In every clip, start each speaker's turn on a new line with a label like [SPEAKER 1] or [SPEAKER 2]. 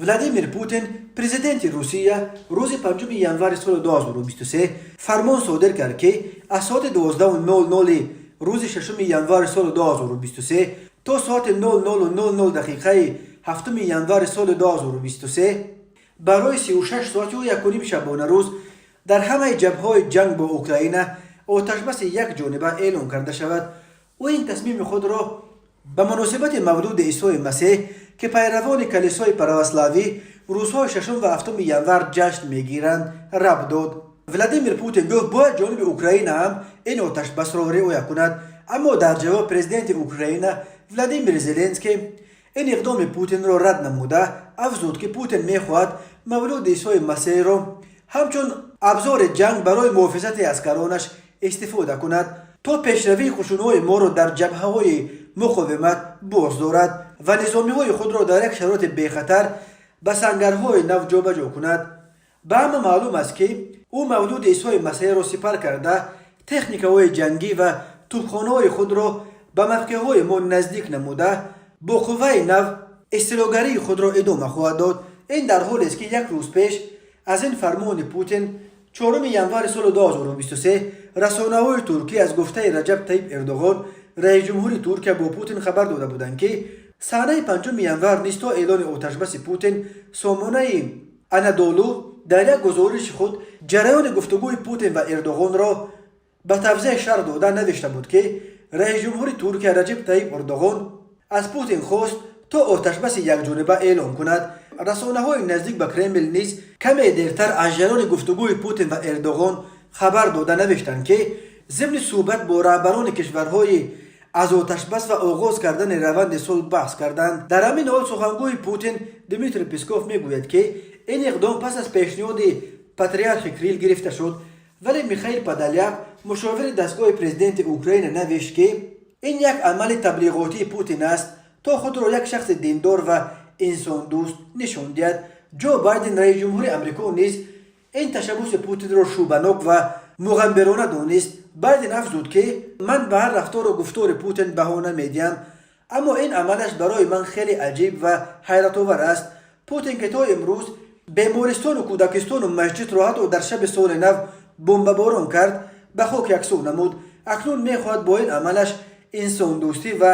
[SPEAKER 1] Владимир Путин, президенти Русия, рӯзи 5 январи соли 2023 фармон содир кард, ки аз соати 12:00 рӯзи 6 январи соли 2023 то соати 00:00 дақиқаи 7 январи соли 2023 барои 36 соат ё 1,5 шабонарӯз дар ҳамаи ҷабҳаҳои ҷанг бо Украина оташбаси якҷониба эълон карда шавад. Ӯ ин тасмими худро ба муносибати мавлуди Исои Масеҳ, ки пайравони калисои православӣ рӯзҳои 6 ва 7 январ ҷашн мегиранд, рабт дод. Владимир Путин гуфт, бояд ҷониби Украина ҳам ин оташбасро риоя кунад. Аммо дар ҷавоб президенти Украина Владимир Зеленский ин иқдоми Путинро рад намуда, афзуд, ки Путин мехоҳад мавлуди Исои Масеҳро ҳамчун абзори ҷанг барои муҳофизати аскаронаш истифода кунад, то пешравии қушунҳои моро дар ҷабҳаҳои муқовимат боз дорад ва низомиҳои худро дар як шароити бехатар ба сангарҳои нав ҷобаҷо кунад. Ба ҳама маълум аст, ки ӯ мавлуди Исои Масеҳро сипар карда, техникаҳои ҷангӣ ва тӯбхонаҳои худро ба мавқеъҳои мо наздик намуда, бо қувваи нав истилогарии худро идома хоҳад дод. Ин дар ҳолест, ки як рӯз пеш аз ин фармони Путин, 4 январи соли 2023, расонаҳои туркӣ аз гуфтаи Раҷаб Таиб Эрдоғон, раисҷумҳури Туркия, бо Путин хабар дода буданд, ки санаи 5 январ низ то эълони оташбаси Путин. Сомонаи Анадолу дар як гузориши худ ҷараёни гуфтугӯи Путин ва Эрдоғонро ба тавзеҳ шарҳ дода, навишта буд, ки раисҷумҳури Туркия Раҷаб Таиб Эрдоғон аз Путин хост, то оташбаси якҷониба эълон кунад. Расонаҳои наздик ба Кремл низ каме дертар аз ҷараёни гуфтугӯи Путин ва Эрдоғон хабар дода, навиштанд, ки зимни суҳбат бо раҳбарони кишварҳои аз оташбас ва оғоз кардани раванди сулҳ баҳс карданд. Дар ҳамин ҳол сухангӯи Путин Дмитрий Песков мегӯяд, ки ин иқдом пас аз пешниҳоди патриархи Кирилл гирифта шуд. Вале Михаил Подоляк, мушовири дастгоҳи президенти Украина, навишт, ки ин як амали таблиғотии Путин аст, то худро як шахси диндор ва инсондӯст нишон диҳад. Ҷо Байден, раисҷумҳури Амрико, низ ин ташаббуси Путинро шубанок ва муғамбирона донист. Байден афзуд, ки ман ба ҳар рафтору гуфтори Путин баҳо намедиҳам, аммо ин амалаш барои ман хеле аҷиб ва ҳайратовар аст. Путин, ки то имрӯз бемористону кӯдакистону масҷидро ҳатто дар шаби соли нав бомбаборон кард, ба хок яксӯ намуд, акнун мехоҳад бо ин амалаш инсондӯстӣ ва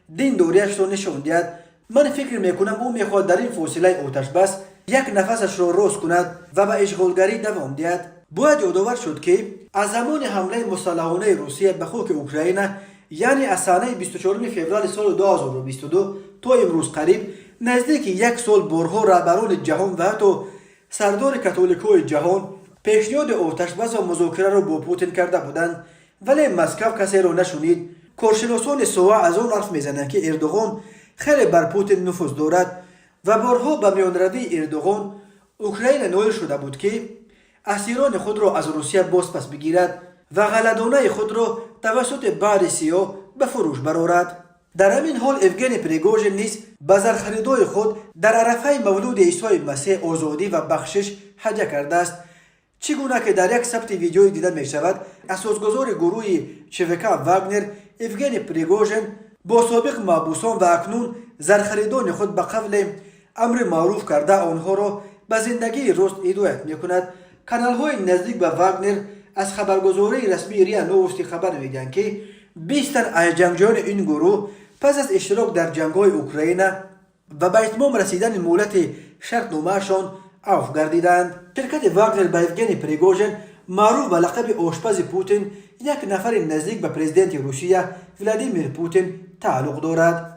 [SPEAKER 1] диндориашро нишон диҳад. Ман фикр мекунам, ӯ мехоҳад дар ин фосилаи оташбас як нафасашро рост кунад ва ба ишғолгарӣ давом диҳад. Бояд ёдовар шуд, ки аз замони ҳамлаи мусаллаҳонаи Русия ба хоки Украина, яъне аз санаи 24 феврали соли 2022 то имрӯз, қариб наздики як сол, борҳо раҳбарони ҷаҳон ва ҳатто сардори католикҳои ҷаҳон пешниҳоди оташбас ва музокираро бо Путин карда буданд, вале Москав касеро нашунид. Коршиносони соҳа аз он ҳарф мезананд, ки Эрдоғон хеле бар Путин нуфуз дорад ва борҳо ба миёнравии Эрдоғон Украина ноил шуда буд, ки асирони худро аз Русия бозпас бигирад ва ғалладонаи худро тавассути Баҳри Сиёҳ ба фурӯш барорад. Дар ҳамин ҳол Евгений Пригожин низ ба зархаридои худ дар арафаи мавлуди Исои Масеҳ озодӣ ва бахшиш ҳадя кардааст. Чӣ гуна ки дар як сабти видеоӣ дида мешавад, асосгузори гурӯҳи ЧВК Вагнер Евгений Пригожин бо собиқ маҳбусон ва акнун зархаридони худ ба қавле амри маъруф карда, онҳоро ба зиндагии рост ҳидоят мекунад. Каналҳои наздик ба Вагнер аз хабаргузории расмии РИА Новости хабар медиҳанд, ки 20 тан аз ҷангҷӯёни ин гурӯҳ пас аз иштирок дар ҷангҳои Украина ва ба итмом расидани муҳлати шартномаашон афв гардиданд. Ширкати Вагнер ба Евгений Пригожин, маъруф ба лақаби ошпази Путин, як нафари наздик ба президенти Русия Владимир Путин тааллуқ дорад.